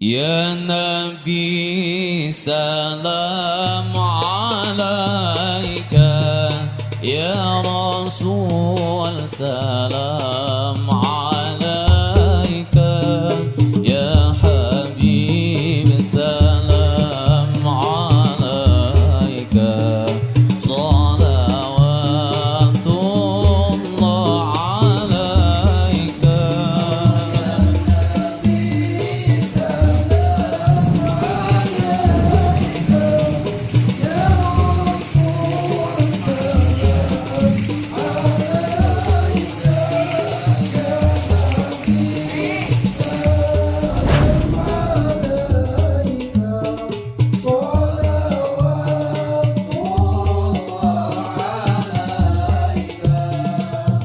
يا نبي سلام عليك، يا رسول سلام عليك، يا حبيب سلام عليك، صلوات الله عليك.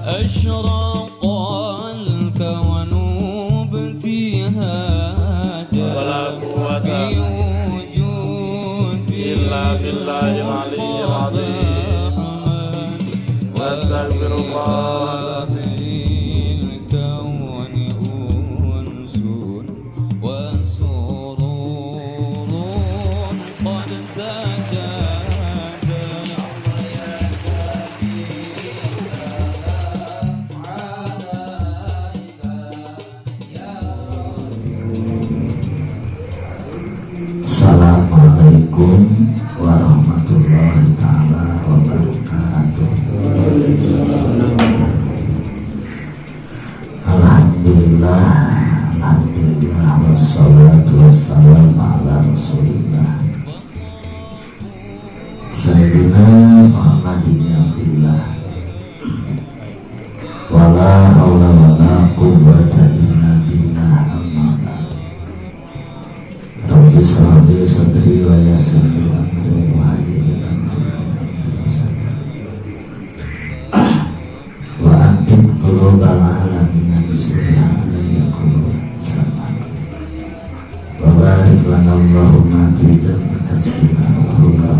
أشرق الكون ابتهاجا ولا قوة بوجود إلا بالله العلي العظيم. أستغفر الله. الكون أنس وسرور قد تجدد. Assalamualaikum warahmatullahi taala wabarakatuh. Alhamdulillah, alhamdulillah, wassalatu wassalamu ala rasulillah Sayyidina Muhammad ibn Abdillah. Wala haula wala quwwata illa billah, amma ba'd. Rabbi shrah li sadri wa yassir li amri wahlul 'uqdatam wa antib qulubal alamin bisriha alayya quluban sama wa barik lana Allahumma fi jami kasbina wa huwa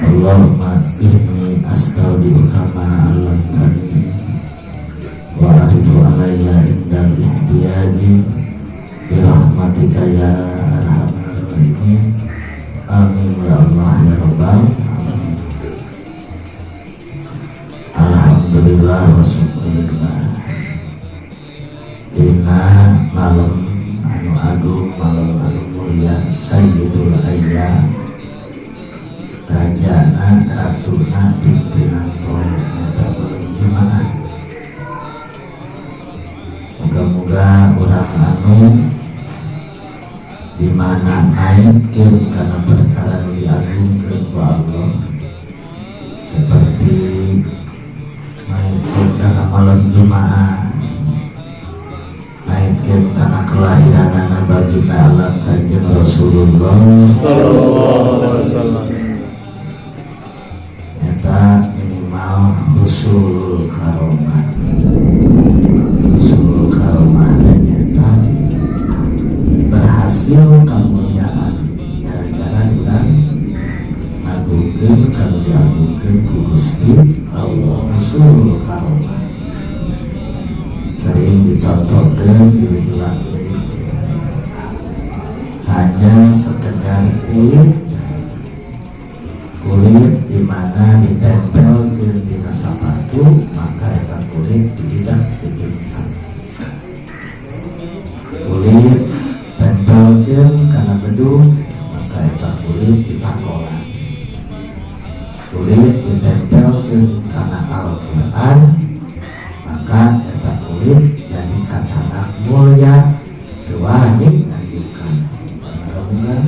Allahumma inni astaudi'uka ma 'allamtani wa aridu alayya indal ihtiyaji bi rahmatika ya arhamar rahimin. Amin ya Allah ya rabbal alamin. Alhamdulillah wa syukurillah. Dina malam anu agung, malam anu mulia, Sayyidul Ayyam, rajana, ratuna, pimpinan poe nyata malam Jumaah. Moga-moga urang anu di mana naikkeun kana perkara nu diagungkeun ku Allah, seperti naikkeun kana malam Jumaah, naikkeun kana kelahiranana baginda alam Kanjeng Rasulullah Sallallahu alaihi wasallam. Eta minimal husulul karomah. Husulul karomah teh nyata berhasil kemuliaan gara-gara urang ngagungkeun kanu diagungkeun ku Gusti Allah. Husulul karomah sering dicontohkan, bilih hanya sekedar kulit, kulit di mana ditempelkeun dina sapatu, maka eta kulit tidak dipincang. Kulit tempelkeun kana bedug, maka eta kulit ditakolan. Kulit ditempelkeun kana Al-Qur'an, maka eta kulit jadi kacanak mulia, teu wani ngariukan. Mudah-mudahan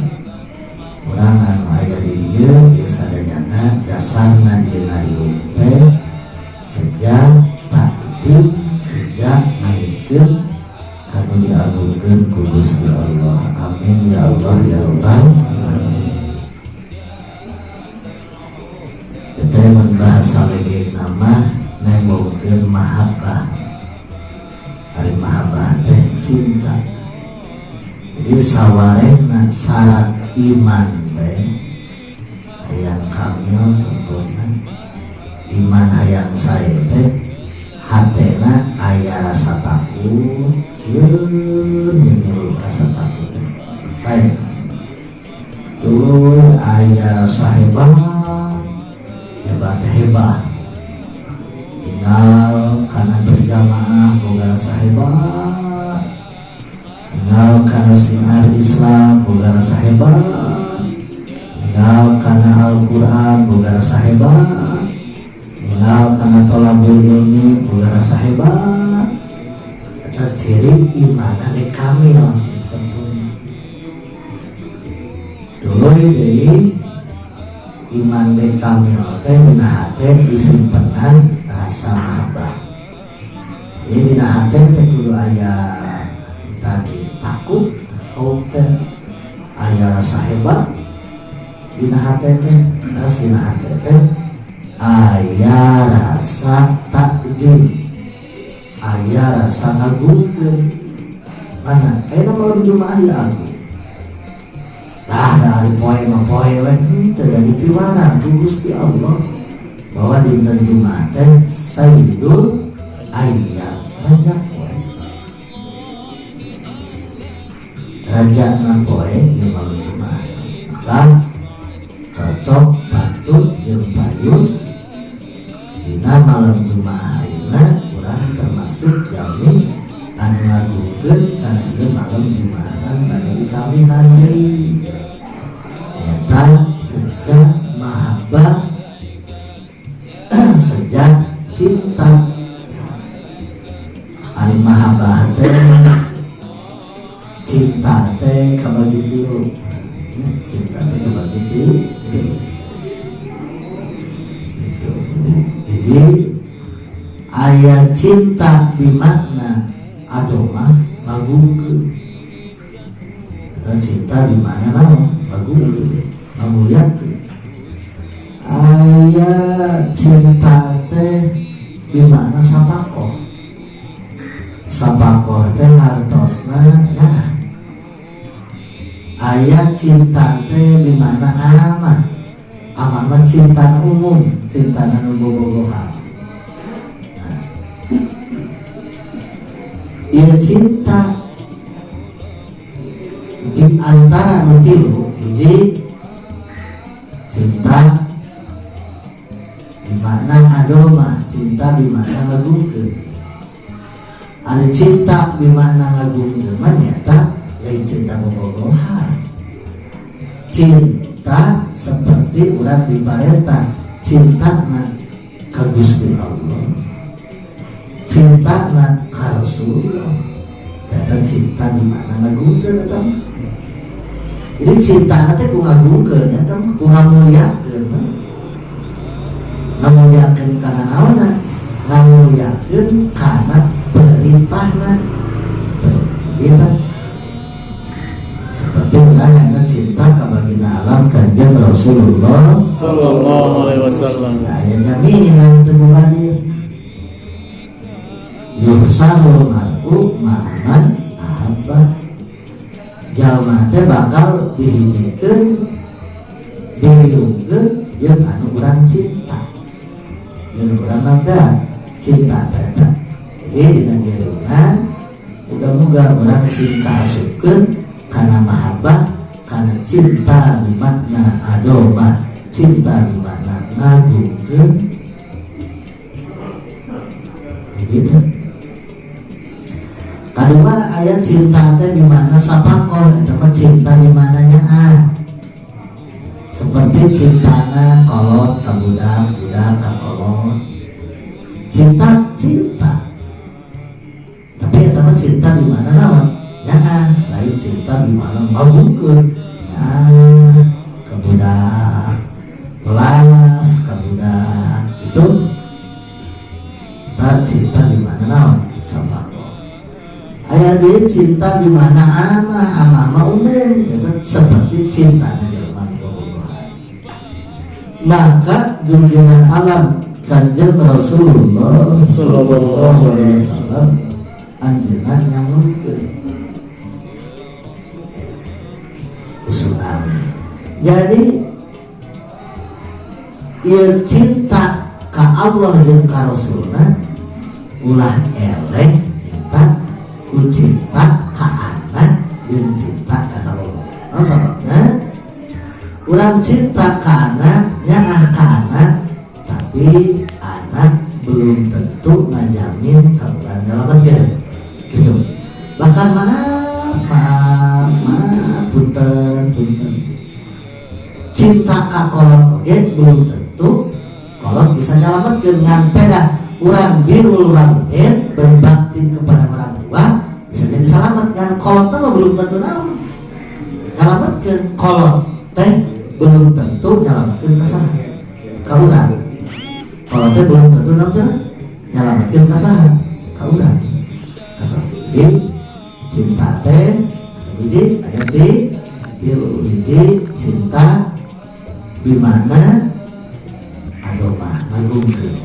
urang anu aya di dieu ieu sadayana dasarna ieu ngariung teh sejak takdim, sejak naikkeun kanu diagungkeun ku Gusti Allah. Amin ya Allah ya rabbal alamin. Itu mun bahasa lagi nama nembongkeun mahabbah. Ari mahabbah teh cinta. Jadi sawarehna syarat iman teh hayang kamil, sempurna iman, hayang sae teh Hatena aya rasa takut, sieun ngilu rasa takut teh. Saya tuluy aya rasa hebat, hebat hebat. Tinggal karena berjamaah boga rasa hebat, tinggal karena siar Islam boga rasa hebat, tinggal karena Al-Quran boga rasa hebat, tinggal karena tolabul ilmi boga rasa hebat. Eta ciri iman ane kamil, sempurna. Tuluy deui iman de kamil teh dina hate disimpenan rasa mahabbah. Jadi dina hate teh kudu aya tadi takut, khauf teh, aya rasa hebat dina hate teh, terus dina hate teh aya rasa takjub, aya rasa ngagungkeun. Mana ayeuna malam Jumat ya aku. Tah da ari poe mah poe we teu jadi piwarang ku Gusti Allah bahwa dinten Jumat teh sayyidul ayyam, raja poe. Raja poe ieu malam Jumat. Maka cocok patut jeung payus dina malam Jumat ayeuna urang termasuk jalmi anu ngagungkeun kana ieu malam Jumatan bade dikawihan deui. Eta sejak mahabbah, sejak cinta. Ari mahabbah teh, cinta teh kabagi tilu. Ya, cinta teh kabagi tilu. Gitu. Jadi aya cinta di makna adoma ngagungkeun. Eta cinta di mana naon? Ngagungkeun, ngamuliakeun. Aya cinta teh di mana sapakoh. Sapakoh teh hartosna nah. Aya cinta teh di mana aman. Aman mah cinta umum, cinta nu bobogohan. Nah, ieu cinta di antara nu tilu, hiji cinta di mana adoma, cinta di mana ngagungkeun. Ari cinta di mana ngagungkeun mah nyata lain cinta bobogohan. Cinta seperti urang diparentah, cinta na ka Gusti Allah, cinta na ka Rasulullah. Eta cinta di mana ngagungkeun eta mah. Jadi cinta teh ku ngagungkeun eta mah, ku ngamuliakeun mah. Ngamuliakeun kana naonna? Ngamuliakeun kana perintahna. Terus gitu. Seperti urang yang cinta ka baginda alam Kanjeng Rasulullah Sallallahu alaihi wasallam. Aya jaminan teu mubadir. Yuhsyarul mar'u ma'aman ahabba. Jalma teh bakal dihijikeun, diriungkeun jeung anu urang cinta. Jeung urang mah teh cinta teh eta. Jadi dina diriungan muga-muga urang sing kaasupkeun kana mahabbah, kana cinta di makna adoma, cinta di makna ngagungkeun. Gitu. Kedua ayat cinta teh di mana sapakoh, eta mah cinta di mananya ah. Seperti cintana kolot ka budak, budak ka kolot. Cinta cinta. Tapi eta mah cinta di mana naon? Nyaah, lain cinta di mana ngagungkeun. Nyaah ka budak. Welas ka budak. Itu tak cinta di mana naon? Sapakoh. Aya deui cinta di mana amah, amah mah umum, itu seperti cintanya jelema bobogohan. Maka junjungan alam Kanjeng Rasulullah Sallallahu alaihi wasallam anjeunna nyamurkeun usul kami. Jadi ieu cinta ka Allah jeung ka Rasulna Ulah eleh eta ku cinta ka anak jeung cinta ka kabogoh. Naon sababna? Urang cinta ka anak, nyaah ka anak, tapi anak belum tentu ngajamin ka urang nyalametkeun gitu. Bahkan maaf, maaf, maaf, punten, punten, cinta ka kolot oge belum tentu kolot bisa nyalametkeun. Ngan peda urang birrul walidain, berbakti kepada orang tua, bisa jadi selamat. Ngan kolot mah belum tentu naon nyalametkeun. Kolot teh belum tentu nyalametkeun ka saha? Ka urang. Kolot teh belum tentu naon cenah nyalametkeun ka saha? Ka urang. Kata jadi cinta teh sebiji aya di tilu. Hiji, cinta bima'na adoma, ngagungkeun.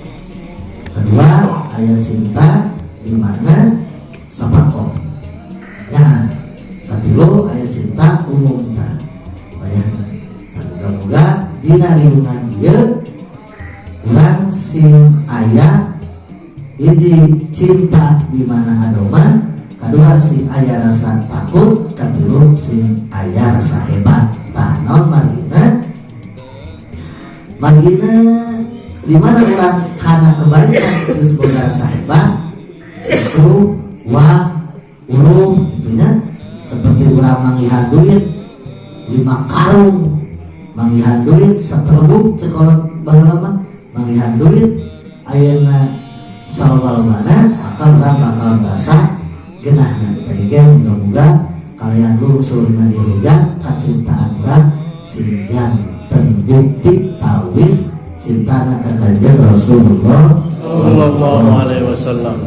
Kedua, aya cinta bima'na safaqoh ya. Katilu, aya cinta umum. Tah, bayangna. Mudah-mudah dina riungan ieu urang sing aya hiji, cinta bima'na adoma, kedua, sing aya rasa takut, katilu, sing aya rasa hebat. Tah, naon margina? Margina di mana urang kana kebaikan terus boga rasa hebat itu, wah, ulung itunya. Seperti urang manggihan duit 5 karung, manggihan duit satelebuk, cek kolot baheula mah, manggihan duit ayeuna salwal-mana, maka urang bakal merasa genahna. Tadi ge mudah-mudah kalian lungsurna ieu hujan kacintaan urang sing janten bukti tawis cintana ka Kanjeng Rasulullah Sallallahu alaihi wasallam.